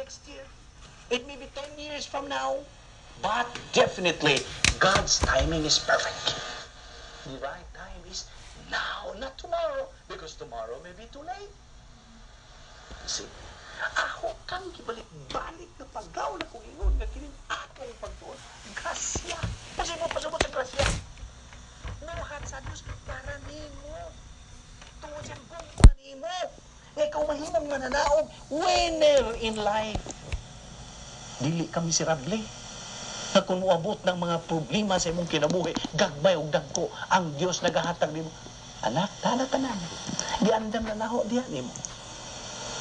next year. It may be 10 years from now. But definitely, God's timing is perfect. The right time is now, not tomorrow, because tomorrow may be too late. See? Ako kang gibalik-balik na paggaw na kung ingon nga kining atong pagtuon. Grasya. Pasibot, pasibot sa grasya. Buhat sa Diyos para nimo. Tungod sa gugma nimo. Nga ikaw mahimong mananaog, winner in life. Dili ka miserable. Na kung moabot ng mga problema sa imong kinabuhi, gagmay og dagko, ang Dios nagahatag nimo. Anak, tana tanan. Giandam na naho diha nimo.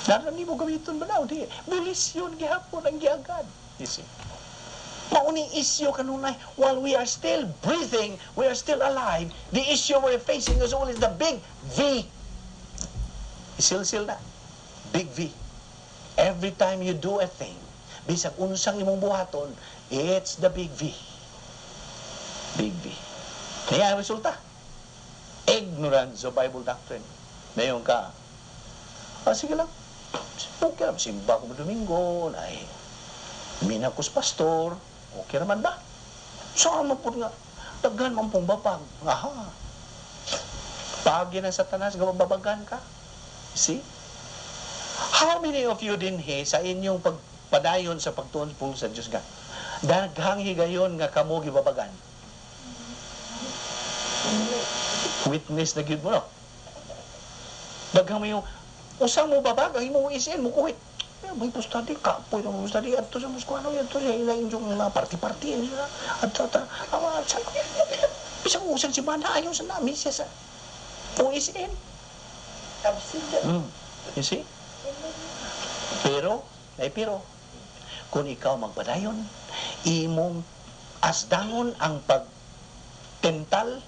Naran nimo gamiton ba na? Di. Bulisyon gihapon ang giagad. You see? Mao ni issue kanunay, while we are still breathing, we are still alive, the issue we're facing is always the big V. Isilsil na. Big V. Every time you do a thing, bisag unsang imong buhaton, it's the big V. Big V. Kaya ang resulta, ignorance of Bible doctrine. Ngayon ka, ah, sige lang, okay lang, simba ko mo Domingo, ay, mina ko sa pastor, okay naman ba? Saan man po nga, daghan man pong babag. Aha. Pagi ng Satanas, babagan ka. See? How many of you din he, sa inyong pagpadayon sa pagtuon po sa Diyos nga, daghang higayon nga kamo gibabagan? Witness na gyud mo, no? Daghang mo yung, usang mo babag, ang imong isin, mo kuhit. Eh, may study, kapoy na mo study, adto sa Moscow, adto sa ilang inyong mga party-party, adto, adto, awa, sa, bisang usang si Mana, ayaw sa namin siya sa OSN. Absent. You see? Pero, ay pero, kung ikaw magpadayon, imong asdangon ang pagtental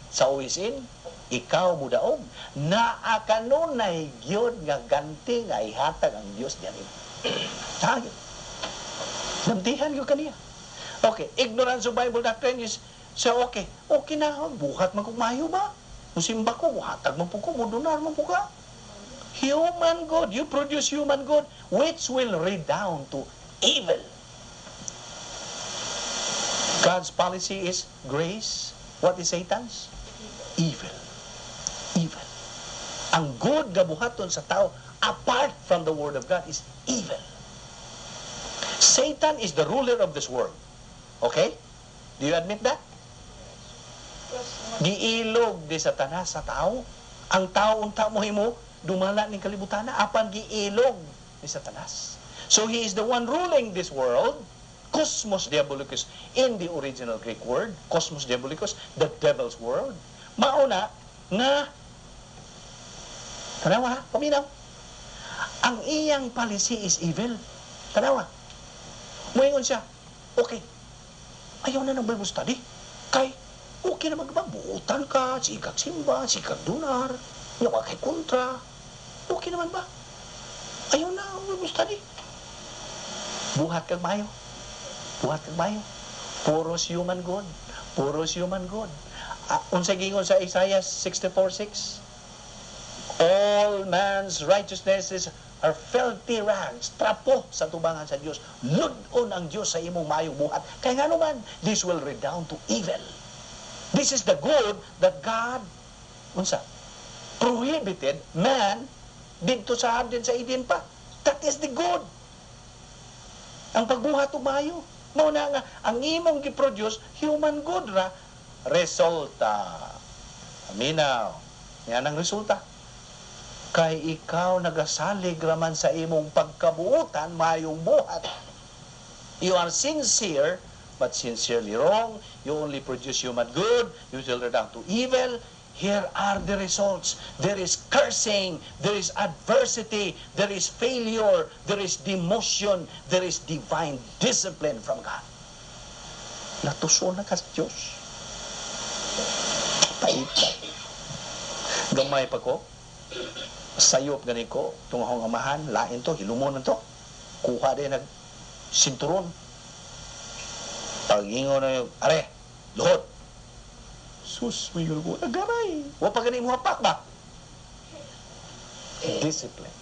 sa OSN, ikaw mudaog, naa kanunay gyud nga ganti nga ihatag ang Dios diyan nimo. Naa gyud. Namdihan gyud kaniya. Okay, ignorance of Bible doctrine is, so okay, okay na, buhat man kog maayo ba? Musimba ko, muhatag man po ko, mudunar man po ka. Human good, you produce human good, which will redound to evil. God's policy is grace. What is Satan's? Evil. Evil. Ang good nga buhaton sa tao apart from the Word of God is evil. Satan is the ruler of this world. Okay? Do you admit that? Giilog di Satanas sa tao. Ang tao unta mo himo dumala ning kalibutan apan giilog ni Satanas. So he is the one ruling this world. Cosmos diabolicus in the original Greek word, cosmos diabolicus, the devil's world. Mauna nga tanawa, paminaw. Ang iyang policy is evil. Tanawa. Muingon siya, okay, ayaw na ng Bible study. Kay, okay na magbabuutan ka, sikag simba, sikag dunar, nga kay kontra. Okay naman ba? Ayaw na ang Bible study. Buhat kag mayo. Buhat kag mayo. Puros human good. Puros human good. Unsa gingon sa Isaiah 64:6? All man's righteousnesses are filthy rags, trapo sa tubangan sa Dios. Lud-on ang Dios sa imong maayong buhat. Kay ngano man, this will redound to evil. This is the good that God unsa prohibited man didto sa hardin sa Eden pa. That is the good. Ang pagbuhat og maayo. Mao na nga ang imong gi-produce human good ra resulta. Aminaw. Yan ang resulta. Kay ikaw nagasalig raman sa imong pagkabuutan maayong buhat. You are sincere, but sincerely wrong. You only produce human good. You will redound to evil. Here are the results. There is cursing, there is adversity, there is failure, there is demotion, there is divine discipline from God. Natuso na ka sa Diyos. Paita. Gamay pa ko. Sayop gani ko, itong akong amahan, lain to, hilumon to. Kuha din nag sinturon. Pag-ingon na yung, are, luhod. Sus, may ko, agaray. Wa pa gani mo hapak ba? Discipline.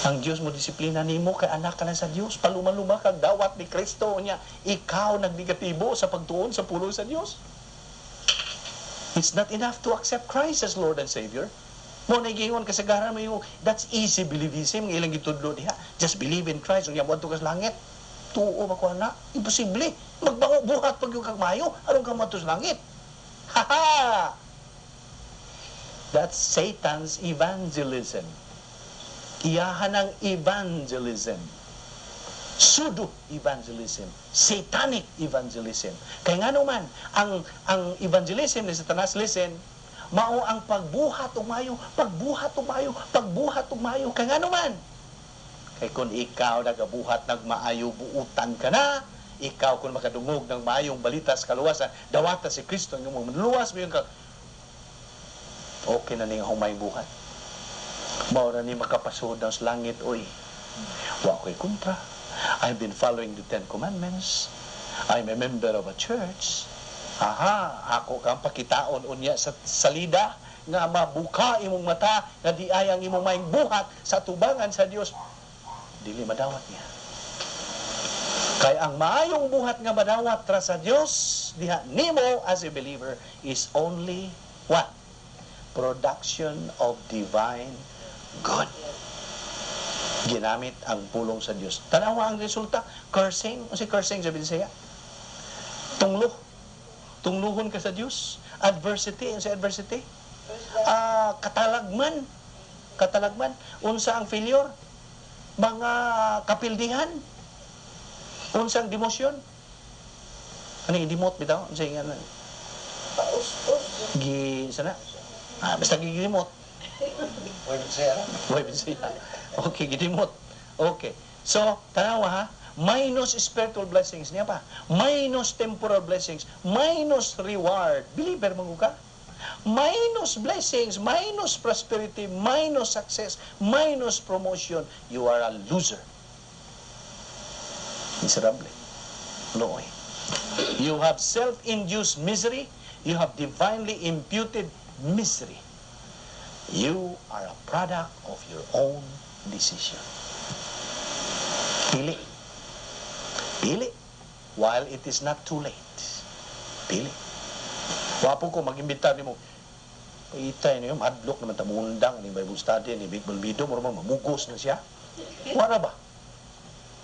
Ang Dios mo disiplina nimo kay anak ka na sa Dios. Paluma-luma kag dawat ni Kristo niya. Ikaw nagnegatibo sa pagtuon sa pulong sa Dios. It's not enough to accept Christ as Lord and Savior. Mao na giingon kasagaran mo yung that's easy believism nga ilang gitudlo diha. Just believe in Christ unya moadto ka sa langit. Tuo ba ko ana? Imposible. Magbango buhat pag yung kag maayo aron ka moadto sa langit. Ha ha. That's Satan's evangelism. Iyahan ang evangelism. Pseudo evangelism, satanic evangelism. Kay ngano man ang evangelism ni Satanas, listen, mao ang pagbuhat og maayo, pagbuhat og maayo, pagbuhat og maayo. Kay ngano man? Kay kung ikaw nagabuhat ng maayo, buutan ka na, ikaw kung makadungog ng maayong balita sa kaluwasan, dawata si Kristo ang imong luwas mo yung ka. Okay na ning akong maayong buhat. Mao ra ni makapasod sa langit, oy. Wa ko'y kontra. I've been following the Ten Commandments. I'm a member of a church. Aha, ako kang pakitaon unya sa salida nga mabuka imong mata nga di ay ang imong maayong buhat sa tubangan sa Dios dili madawat niya. Kay ang maayong buhat nga madawat ra sa Dios diha nimo as a believer is only what? Production of divine good. Ginamit ang pulong sa Dios. Tanawa ang resulta, cursing. Unsa cursing sa Bisaya? Tunglo. Tungluhon ka sa Dios. Adversity, unsa adversity? Katalagman. Katalagman. Unsa ang failure? Mga kapildihan. Unsa ang demotion? Ano yung demote bitaw? Unsa yung ano? Paus-us. Gi sana? Basta gi-demote. Way Bisaya. Okay, gi-demote. Okay. So, tanawa ha, minus spiritual blessings niya pa. Minus temporal blessings, minus reward. Believer man ka? Minus blessings, minus prosperity, minus success, minus promotion. You are a loser. Miserable. Looy. You have self-induced misery. You have divinely imputed misery. You are a product of your own decision. Pili. Pili. While it is not too late. Pili. Wapo ko mag-imbita nimo. Itay niyo, madlok naman tamundang ni Bible study ni Big Balbido, mura man mamugos na siya. Wala ba?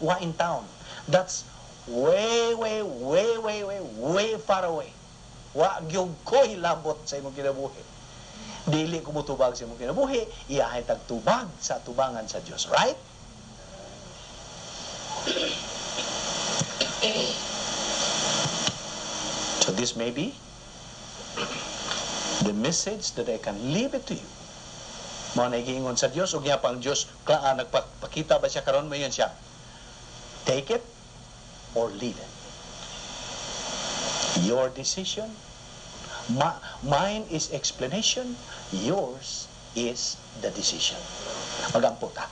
Wa in town. That's way, way, way, way, way, way far away. Wa gyud ko hilabot sa imong kinabuhi. Dili ko mutubag sa imong kinabuhi, iyahay tagtubag sa tubangan sa Dios, right? So this may be the message that I can leave it to you. Mao na giingon sa Dios ug niya pa ang Dios nagpakita ba siya karon mo yun siya. Take it or leave it. Your decision. Mine is explanation, yours is the decision. Magampo ta.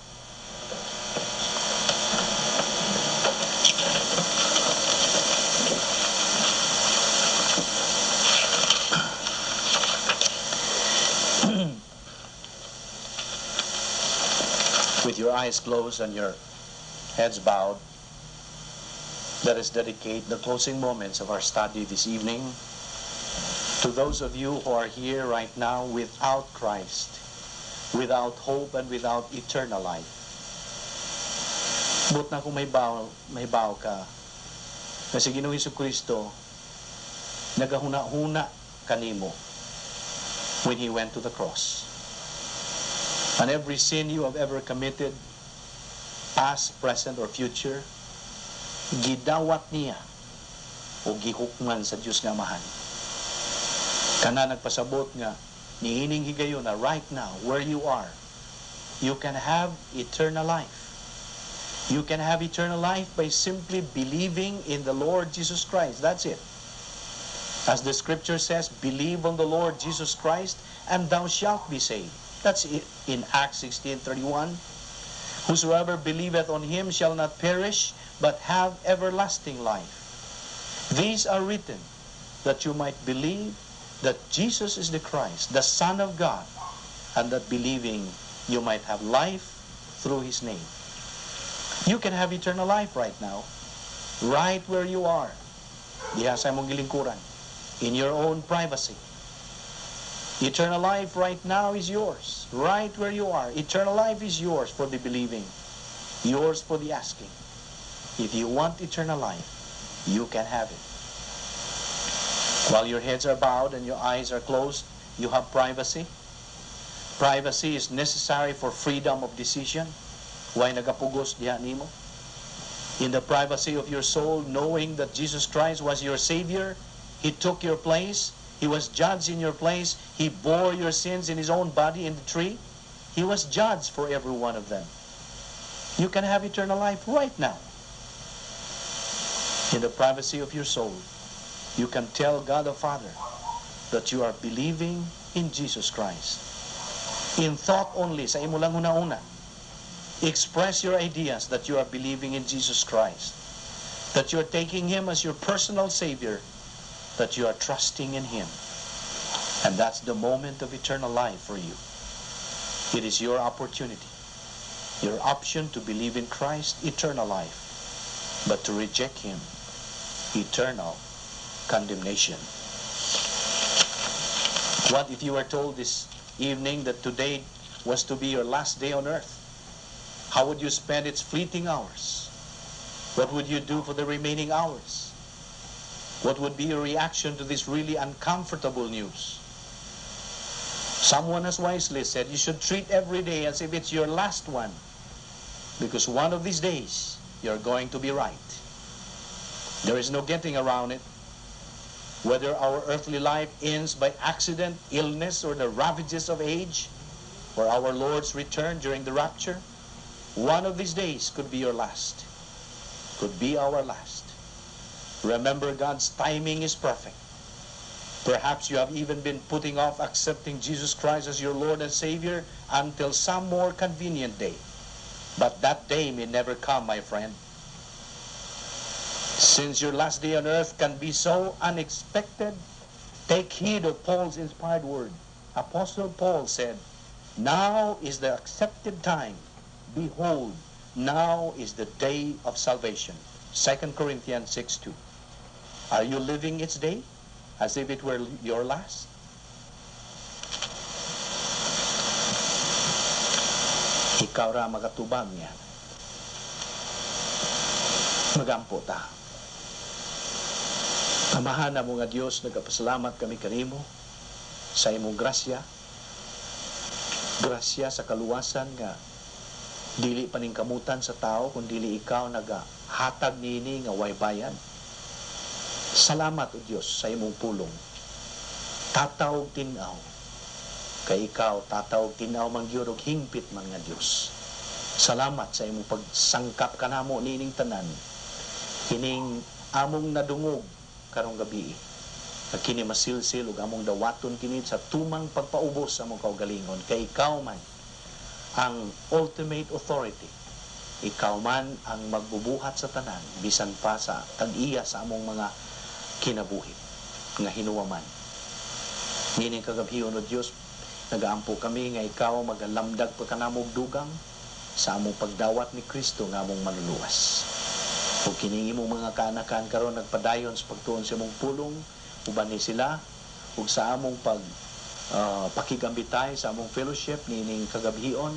With your eyes closed and your heads bowed, let us dedicate the closing moments of our study this evening to those of you who are here right now without Christ, without hope and without eternal life. But na kung may bow ka, kasi Ginoong Kristo, nagahuna-huna kanimo when He went to the cross. And every sin you have ever committed, past, present, or future, gidawat niya o gihukman sa Diyos nga Amahan. Kana nagpasabot nga, niining higayon na right now, where you are, you can have eternal life. You can have eternal life by simply believing in the Lord Jesus Christ. That's it. As the scripture says, believe on the Lord Jesus Christ and thou shalt be saved. That's it in Acts 16:31. Whosoever believeth on him shall not perish, but have everlasting life. These are written that you might believe that Jesus is the Christ, the Son of God, and that believing you might have life through His name. You can have eternal life right now, right where you are. Diha sa imong gilingkuran, in your own privacy. Eternal life right now is yours, right where you are. Eternal life is yours for the believing, yours for the asking. If you want eternal life, you can have it. While your heads are bowed and your eyes are closed, you have privacy. Privacy is necessary for freedom of decision. Way nagapugos diha nimo? In the privacy of your soul, knowing that Jesus Christ was your Savior, He took your place, He was judged in your place, He bore your sins in His own body in the tree. He was judged for every one of them. You can have eternal life right now. In the privacy of your soul, you can tell God the Father that you are believing in Jesus Christ. In thought only, sa imo lang huna-huna, express your ideas that you are believing in Jesus Christ, that you are taking Him as your personal Savior, that you are trusting in Him. And that's the moment of eternal life for you. It is your opportunity, your option to believe in Christ, eternal life, but to reject Him, eternal condemnation. What if you were told this evening that today was to be your last day on earth? How would you spend its fleeting hours? What would you do for the remaining hours? What would be your reaction to this really uncomfortable news? Someone has wisely said you should treat every day as if it's your last one, because one of these days you're going to be right. There is no getting around it. Whether our earthly life ends by accident, illness, or the ravages of age, or our Lord's return during the rapture, one of these days could be your last, could be our last. Remember, God's timing is perfect. Perhaps you have even been putting off accepting Jesus Christ as your Lord and Savior until some more convenient day. But that day may never come, my friend. Since your last day on earth can be so unexpected, take heed of Paul's inspired word. Apostle Paul said, "Now is the accepted time. Behold, now is the day of salvation." 2 Corinthians 6:2. Are you living each day as if it were your last? Ikaw ra makatubag niya. Magampo ta. Amahan namo nga Dios, nagapasalamat kami kanimo sa imong grasya. Grasya sa kaluwasan nga dili paningkamutan sa tao kung dili ikaw nagahatag niini nga way bayad. Salamat, O Dios, sa imong pulong. Tata og tin-aw. Kay ikaw tata og tin-aw man gyud og hingpit man nga Dios. Salamat sa imong pagsangkap kanamo niining tanan. Kining among nadungog karong gabi. Nga kini masilsil ug among dawaton kini sa tumang pagpaubos sa among kaugalingon, kay ikaw man ang ultimate authority. Ikaw man ang magbubuhat sa tanan bisan pa sa tag-iya sa among mga kinabuhi nga hinuwaman. Niining kagabhion, O Dios, nagaampo kami nga ikaw magalamdag pa kanamo og dugang sa among pagdawat ni Kristo nga among manluluwas. Ug kining imong mga kaanakan karon nagpadayon sa pagtuon sa imong pulong, uban ni sila ug sa among pag pakigambitay sa among fellowship niining kagabhion,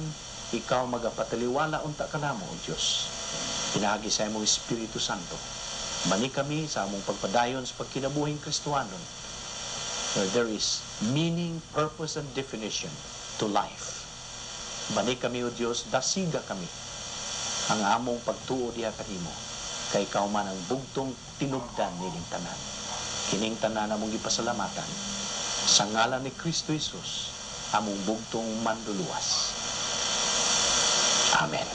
ikaw magapataliwala unta kanamo, O Dios. Pinaagi sa imong Espiritu Santo. Bani kami sa among pagpadayon sa pagkinabuhing Kristohanon, where there is meaning, purpose, and definition to life. Bani kami, O Dios, dasiga kami ang among pagtuo diha kanimo, kay ikaw man ang bugtong tinubdan nining tanan. Kining tanan among gipasalamatan sa ngalan ni Kristo Jesus, among bugtong manluluwas. Amen.